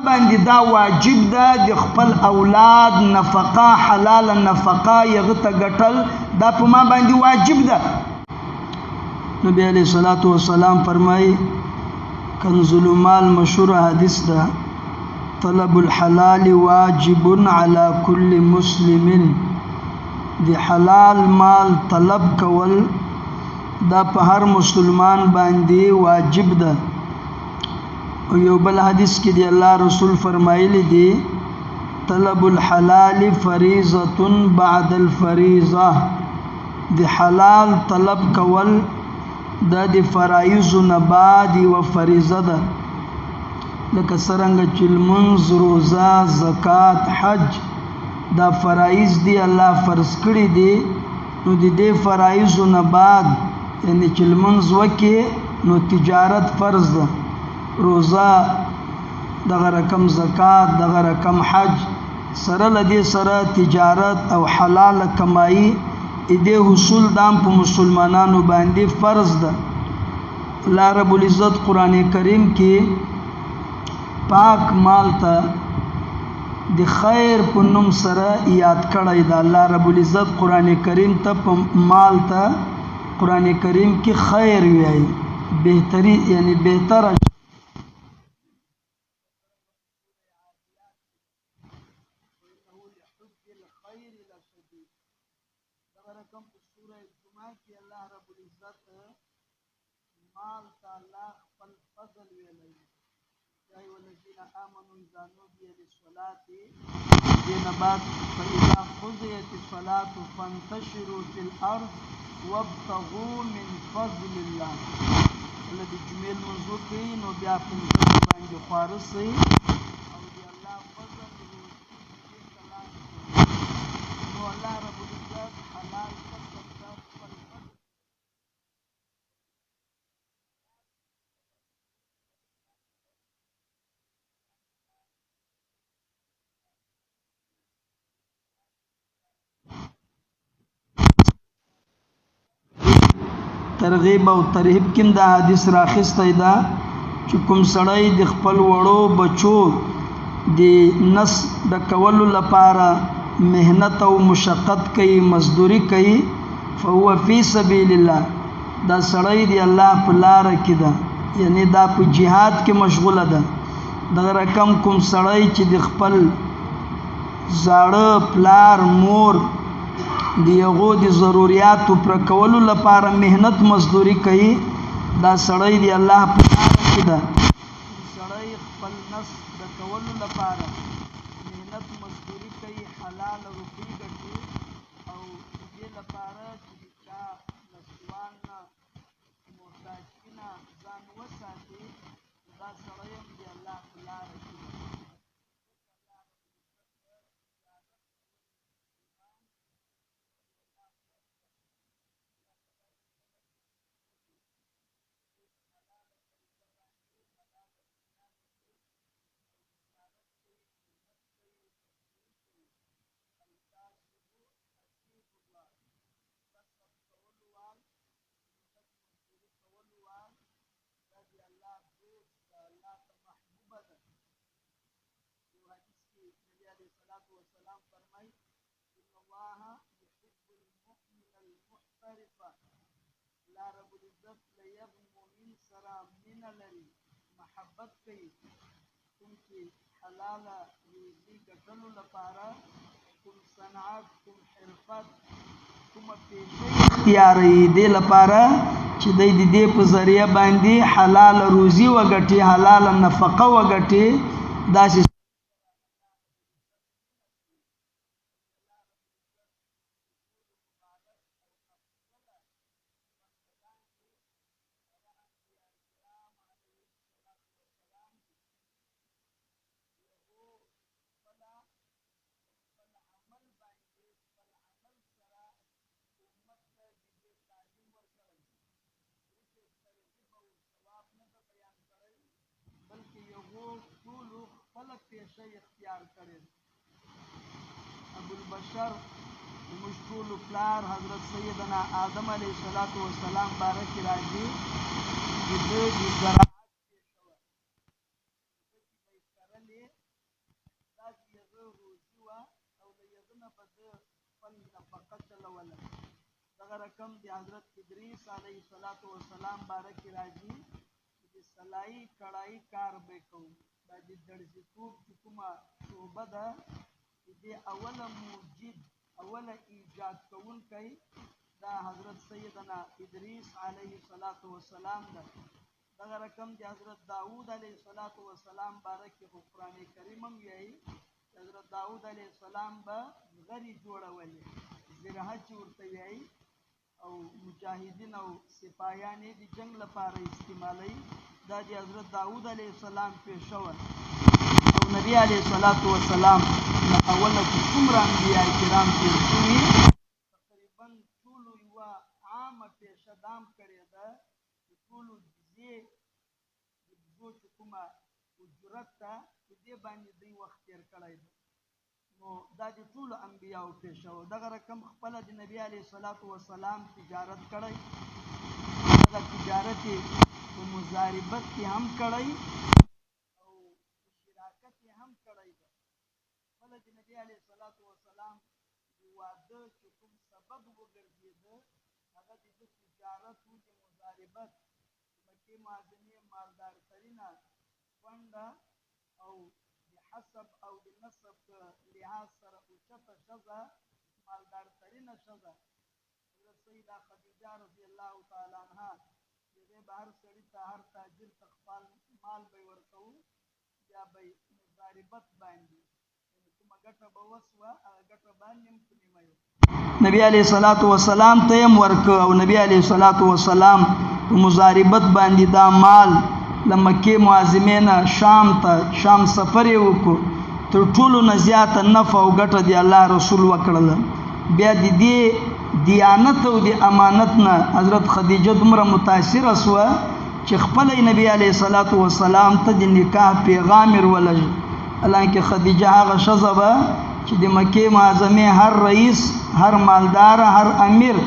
باندې دا واجب ده د خپل اولاد نفقه، حلال نفقه یغه ته ګټل، دا په ما باندې واجب ده. نبی علیہ الصلوۃ والسلام فرمای، کنز المال مشهور حدیث ده، طلب الحلال واجب على كل مسلم. د حلال مال طلب کول دا په هر مسلمان باندې واجب ده. او یو بل حدیث کې دی الله رسول فرمایلی دی، طلب الحلال فریضه بعد الفریضه. د حلال طلب کول دا د فرایض نه بعد یوه فریضه ده، لکه څرنګه چې لمونځ، روزه، زکات، حج دا فرایض دي، الله فرض کړي دي. نو د دې فرایض نه بعد یعنی چې لمونځ وکې نو تجارت فرض ده، روزه، دغه رقم زکات، دغه رقم حج، سره له دې سره تجارت او حلال کمایي دې حصول دام په مسلمانانو باندې فرض ده. الله رب العزت قرآن کریم کې پاک مال ته د خیر په نوم سره یاد کړی ده. الله رب العزت قرآن کریم ته په مال ته قرآن کریم کې خیر ویایي، بهتری یعنی بهتره. رقم په سوره جمعه کې الله رب العزت مال ته الله خپل فضل ویلی، یا ایها الذین آمنوا اذا نودی للصلاة دې نه بعد فاذا قضیت الصلاة فانتشروا فی الارض وابتغوا من فضل الله. کله د جمعې لمونځ وکړئ نو بیا په مځکه باندې خواره سئ او د الله فضل روزي دې تلاش کړئ. نو الله رب العزت حلال کسب ته خپل فضل ترغیب او ترهیب کې دا حدیث راخستی ده چې کوم سړی د خپل وړو بچو د نس د کولو لپاره محنت او مشقت کوي، مزدوري کوي، فهو فی سبیل الله، دا سړی دی الله په لار کې ده، یعنی دا په جهاد کې مشغوله ده. دغه رقم کوم سړی چې د خپل زاړه پلار مور د هغو د ضروریاتو پوره کولو لپاره محنت مزدوري کوي، دا سړی دی الله په لاره کې ده. کوم سړی خپل نس د کولو لپاره محنت مزدوري کوي، حلال روپۍ ګټي او د دې لپاره چې د چا له سوال نه محتاجي نه ځان وساتي، دا سړی هم د الله په لاره کې ده. الله رب العزت له یو مؤمن سره مینه لري، محبت کوي، کوم چې حلاله روزي ګټلو لپاره کوم صنعت، کوم حرفت، کومه پیشه اختیاروي، دې لپاره چې دی د دې په ذریعه باندې حلاله روزي وګټي، حلاله نفقه وګټي، داسې بلکې یغو ټولو خپله پیشه اختیار کړې. ابو البشر زموږ ټولو پلار حضرت سیدنا آدم علیه الصلاة والسلام باره کې راځي چې ده د زراعت پیشه وه، ځمکې به یې کرلې. ده روزي وه او له هغه نه به ده خپل نفقه چلوله. دغه رقم د حضرت ادریس علیه الصلاة والسلام باره کې راځي چې د سلایي کړایي کار به یې کوو. دا د دړزیتوب چې کومه شعبه ده، د دې اوله موجد، اوله ایجاد کوونکی دا حضرت سیدنا ادریس علیه الصلاة والسلام ده. دغه رقم د حضرت داود علیه الصلاة والسلام باره کې خو قرآن کریم هم وایي چې حضرت داود علیه السلام به زغرې جوړولې، زرهه چې ورته وایي، او مجاهدین او سپایان یې د جنګ لپاره استعمالوي. دا د حضرت داود علیه السلام پیشه وه. او نبی علیه الصلاة والسلام له اوله چې څومره انبیا کرام تېر شوي، تقریبا ټولو یوه عامه پیشه دام کړې ده چې ټولو بزې، د بزو چې کومه اجرت ده، په دې باندې دوی وخت تېر کړی دی. نو دا د ټولو انبیاو پیشه وه. دغه رقم خپله د نبی علیه الصلاة والسلام تجارت کړی، دغه تجارت یې په مضاربت کې هم کړی او په شراکت یې هم کړی دی. خپله د نبی علیه الصلاة والسلام د واده چې کوم سبب وګرځېده، هغه د ده تجارت و، د مضاربت. د مکې معظمې مالدار ترینه کونډه او د حسب او د نسب په لحاظ سره اوچته ښځه، مالدار ترینه ښځه، حضرت سیده خدیجه رضی الله تعالی عنها، چې هغې به هر سړي ته، هر تاجر ته خپل مال به یې ورکوو، بیا به یې مضاربت باندې، یعنې کومه ګټه به وسوه، هغه ګټه باندې هم په نیمه یو نبی علیه الصلاة والسلام ته هم ورکه. او نبی علیه الصلاة والسلام په مضاربت باندې دا مال له مکې معظمې نه شام ته، شام سفر یې وکړو، تر ټولو نه زیاته نفع او ګټه دی الله رسول وکړله. بیا د دې دیانت او د امانت نه حضرت خدیجه دومره متاثره سوه چې خپله نبی علیه الصلاة والسلام ته د نکاح پیغام یې ورولږ. حالانکه خدیجه هغه ښځه وه چې د مکې معظمې هر رئیس، هر مالدار، هر امیر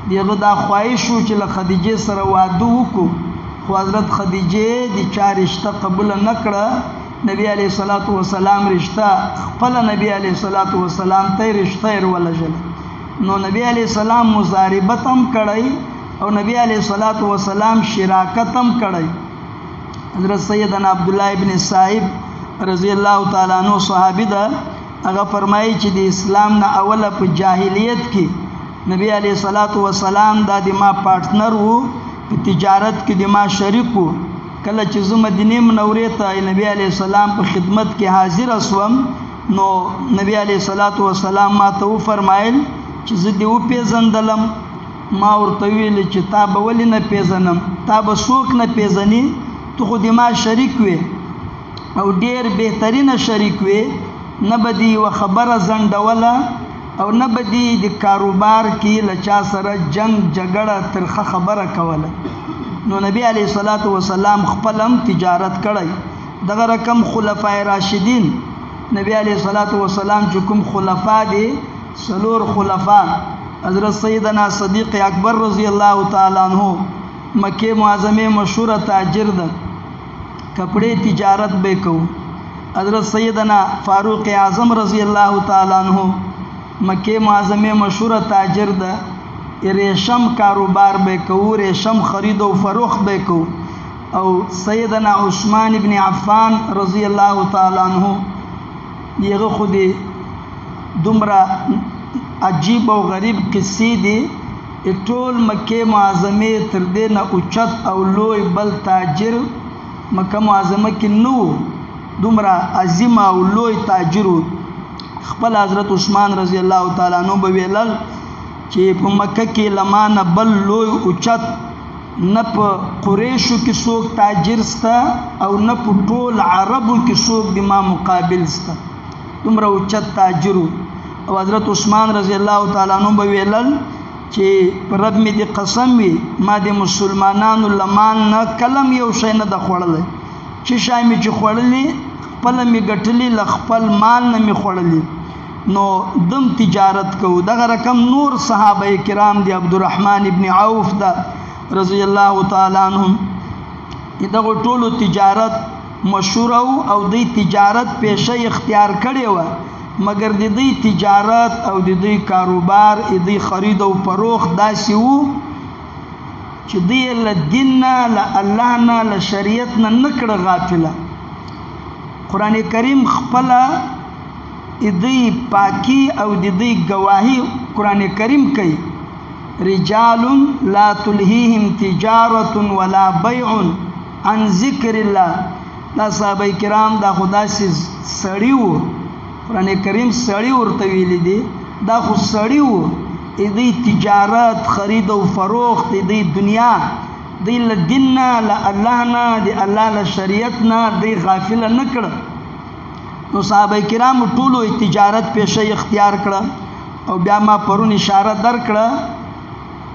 د هغه دا خواهش و چې له خدیجې سره واده وکړو، خو حضرت خدیجې د چا رشته قبوله نه کړه. نبی علیه الصلاة والسلام رشته خپله نبی علیه الصلاة والسلام ته رشته یې ورولږله. نو نبی علیه السلام مضاربت هم کړی او نبی علیه الصلاة والسلام شراکت هم کړی. حضرت سیدنا عبد الله ابن صاحب رضی الله تعالی عنہ صحابي ده، هغه فرمایي چې د اسلام نه اوله په جاهلیت کې نبی علیه الصلاة والسلام دا د ما پارټنر وو، په تجارت کې د ما شریک وو. کله چې زه مدینې منورې ته نبی علیه السلام په خدمت کې حاضر شوم، نو نبی علیه الصلاة والسلام ما ته وفرمایل چې زه دې وپېژندلم. ما ورته وویل چې تا به ولې نه پېژنم، تا به څوک نه پېژني، ته خو د ما شریک وې او ډېر بهترینه شریک وې، نه به دې یوه خبره ځنډوله او نه به دې د کاروبار کې له چا سره جنګ جګړه ترخه خبره کوله. نو نبی علیه الصلاة والسلام خپل هم تجارت کړی. دغه رقم خلفای راشدین، نبی علیه الصلاة والسلام چې کوم خلفا دي، څلور خلفا، حضرت سیدنا صدیق اکبر رضی الله تعالی عنہ مکې معظمې مشهوره تاجر ده، کپڑے تجارت به کو. حضرت سیدنا فاروق اعظم رضی الله تعالی عنہ مکې معظمې مشهوره تاجر ده، ریشم کاروبار به کو، ریشم خرید او فروخت به کو. او سیدنا عثمان ابن عفان رضی الله تعالی عنہ، یغه خو دې دومره عجیب او غریب قصې دي، ټول مکې معظمې تر دې نه اوچت او لوی بل تاجر مکه معظمه کې نه و، دومره عظیم او لوی تاجر و. خپل حضرت عثمان رضی الله تعالی عنہ به ویلل چې په مکه کې له ما نه بل لوی اوچت نه په قریشو کې څوک تاجر سته او نه په ټول عربو کې څوک د ما مقابل سته، دومره اوچت تاجر و. او حضرت عثمان رضی الله تعالی عنہ به ویلل چې په رب مې دې قسم وي، ما د مسلمانانو له مال نه کلم یو شی نه ده خوړلی، چې شی مې چې خوړلي خپله مې ګټلي، له خپل مال نه مې خوړلي. نو دم تجارت کوو. دغه رقم نور صحابه کرام دي، عبدالرحمن ابن عوف ده رضی الله تعالی عنهم، دغه ټولو تجارت مشهور او دوی تجارت پیشه اختیار کړې وه. مګر د دوی تجارت او د دوی کاروبار، د دوی خرید او فروخت داسې وو چې دوی یې له دین نه، له الله نه، له شریعت نه نه کړه غافله. قرآن کریم خپله د دوی پاکي او د دوی ګواهي قرآن کریم کوي. رجال لا تلهیهم تجارة ولا بیع عن ذکر الله. دا صحابه کرام دا خو داسې سړي وو، قرآن کریم سړي ورته ویلي دي، دا خو سړي وو. دوی تجارت، خرید او فروخت، دوی دنیا، دوی له دین نه، له الله نه، د الله له شریعت نه دوی غافله نه کړه. نو صحابه کرامو ټولو تجارت پیشه اختیار کړه. او بیا ما پرون اشاره درکړه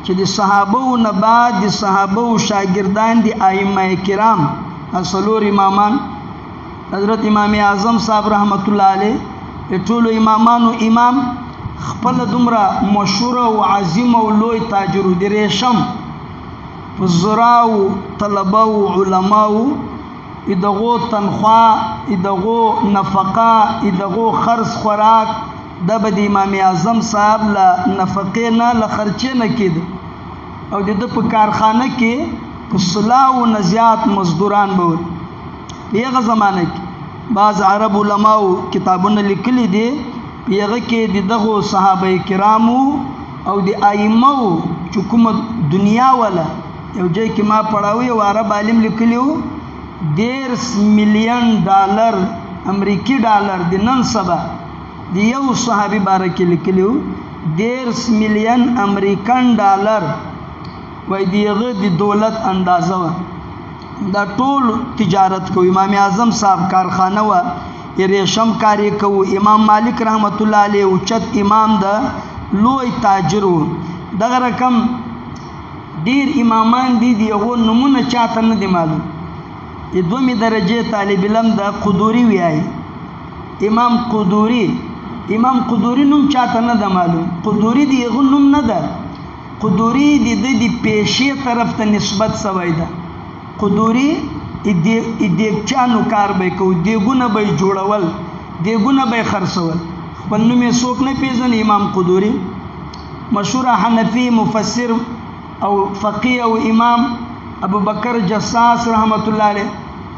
چې د صحابو نه بعد د صحابو شاګردان دي ائمه کرام، څلور امامان، حضرت امام اعظم صاحب رحمت الله علیه د ټولو امامانو امام، خپل دومره مشهور او عظیم او لوی تاجر د ریشم په زراو طلبه او علماو دغو تنخوا، دغو نفقه، دغو خرڅ خوراک دا به د امام اعظم صاحب له نفقې نه، له خرچې نه کېده. او د ده په کارخانه کې په سلاو نه زیات مزدوران به ول. په هغه زمانه کې بعض عرب علماو کتابونه لیکلي دي، په هغه کې د دغو صحابه کرامو او د ائمو چې کومه دنیا وله، یو ځای کې ما پړاوی یو عرب عالم لیکلي وو 30 میلیون ډالر امریکي ډالر د نن سبا د یو صحابي باره کې لیکلي وو 30 میلیون امریکن ډالر وای د هغه د دولت اندازه وه. دا ټول تجارت کوي. امام اعظم صاحب کارخانه وه، ریشم کار یې کوو. امام مالک رحمت الله علیه اوچت امام ده، لوی تاجر و. دغه رقم ډېر امامان دي، د هغو نومونه چاته نه دي معلوم. د دومې درجې طالب علم ده قدوري ویایي، امام قدوري. امام قدوري نوم چاته نه ده معلوم. قدوري د هغه نوم نه ده، قدوري د ده د پیشې طرف ته نسبت سوی ده. قدوري دیګچانو کار به یې کوو، دیګونه به یې جوړول، دیګونه به یې خرڅول. خپل نوم یې څوک نه پېژني. امام قدوري مشهور حنفي مفسر او فقیه او امام ابو بکر جصاص رحمت الله علیه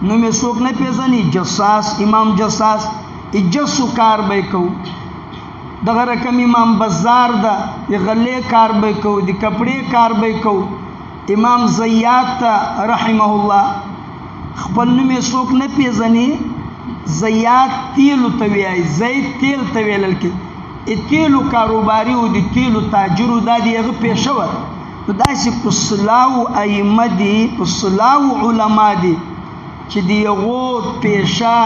نوم یې څوک نه پېژني. جصاص، امام جصاص جسو کار به یې کوو. دغه رقم امام بزار ده، د غلې کار به یې کوو، د کپړې کار به یې کوو. امام زیات ته رحمه الله خپل نوم یې څوک نه پېژني. زیات تیلو ته ویایي، زید تیل ته ویلل کېږي. د تیلو کاروباري او د تیلو تاجرو دا د هغه پیشه وه. نو داسې په سلاو ائمه دي، په سلاو علما دي چې د هغو پیشه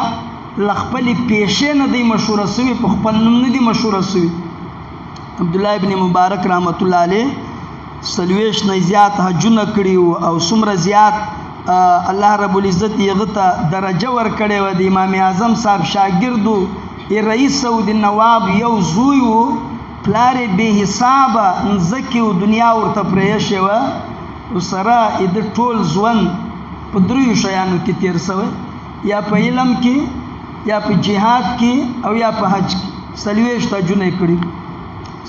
له خپلې پیشې نه دی مشهوره سوي، په خپل نوم نه دی مشهوره سوي. عبدالله ابن مبارک رحمت الله علیه 40 نه زیات حجونه کړي وو او څومره زیات الله رب العزت یې هغه ته درجه ورکړې وه. د امام اعظم صاحب شاګرد و، رئیس او د نواب یو زوی و، پلار یې بې حسابه مځکې او دنیا ورته پرې ایښې وه. ورسره یې د ټول ژوند په دریو شیانو کې تېر سوی، یا په علم کې، یا په جهاد کې، او یا په حج کې. 40 حجونه یې کړي،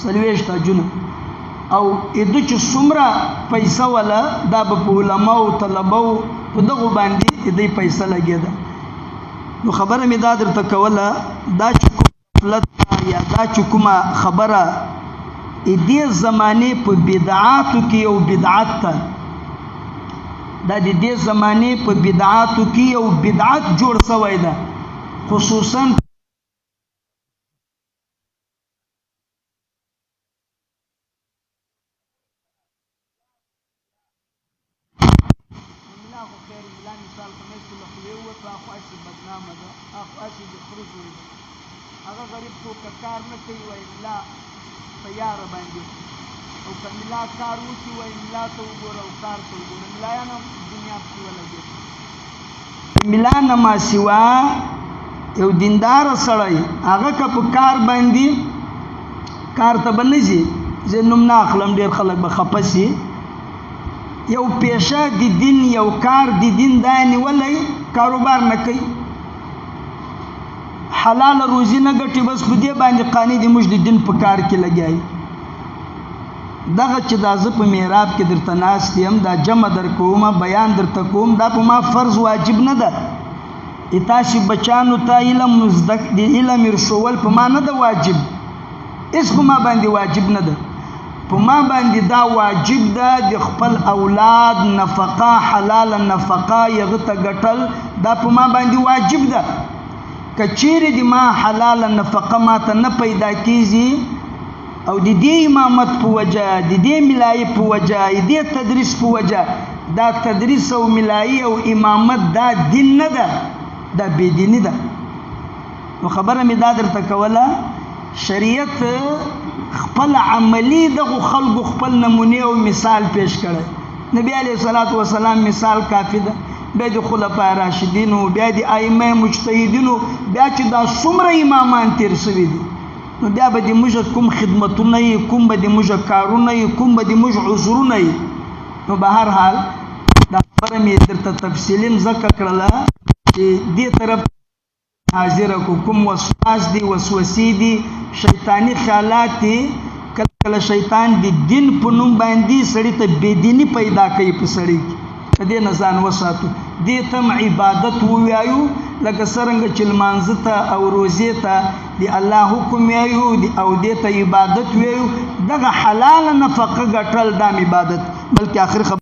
40 حجونه. او د چې څومره پیسه وله دا به په علماو طلبو په دغو باندې د دې پیسه لګېده. نو خبره مې دا درته کوله، دا چې کوم غفلت یا دا چې کومه خبره دې زمانې په بدعاتو کې یو بدعت ده، دا د دې زمانې په بدعاتو کې یو بدعت جوړ سوی ده، خصوصا ملا خو خیر، ملا مثال خو نه شو له خولې ووتو، هغه خو هسې بدنامه ده، هغه خو هسې د خره زوی ده. هغه غریب خو که کار نه کوي وایي ملا په یاره باندې، او که ملا کار وکړي وایي ملا ته وګوره او کار ته وګوره. ملایان هم دنیا پسې ولګېد. ملا نه ما سوا یو دیندار سړی هغه که په کار باندې کار ته به نه ځي، زه نوم نه اخلم ډېر خلک به خفه سي، یو پیشه د دین یو کار د دین دا نیولی کاروبار نه کوي. حلاله روزي نه ګټي، بس په دې باندې قانع دي، موږ د دین په کار کې لګیا یو. دغه چې دا زه په محراب کې درته ناست یم، دا جمع در کوم، بیان درته کوم، دا په ما فرض واجب نه ده. تاسې بچانو ته علم زده، د علم ارشول په ما نه ده واجب، هېڅ په ما باندې واجب نه ده. په ما باندې دا واجب ده د خپل اولاد نفقه، حلاله نفقه یغه ته ګټل، دا په ما باندې واجب ده. که چیرې د ما حلاله نفقه ما ته نه پیدا کیږي او د دې امامت په وجه، د دې ملایي په وجه، د دې تدریس په وجه، دا تدریس او ملایي او امامت دا دین نه ده، دا بې دیني ده. نو خبره مې دا درته کوله، شریعت خپل عملی دغو خلکو خپل نمونې او مثال پیش کړی. نبی علیه الصلاة والسلام مثال کافي ده، بیا د خلفای راشدینو، بیا د ائمه مجتهدینو، بیا چې دا څومره امامان تیر شوي دي، نو بیا به د موږ کوم خدمتونه یي، کوم به د موږ کارونه یي، کوم به د موږ عذرونه یي. نو به هر حال دا خبره مې درته تفصیلي ځکه کړله چې دې طرف حاضر کو، کوم وسواس دي، وسوسې دي، شیطاني خیالات دي. کله کله شیطان د دین په نوم باندې سړي ته بېدیني پیدا کوي په سړي کې. د دې نه ځان وساتو، دې ته هم عبادت ووایو، لکه څرنګه چې لمانځه ته او روزې ته د الله حکم وایو او دې ته عبادت وایو، دغه حلاله نفقه ګټل دا هم عبادت. بلکې آخري خبره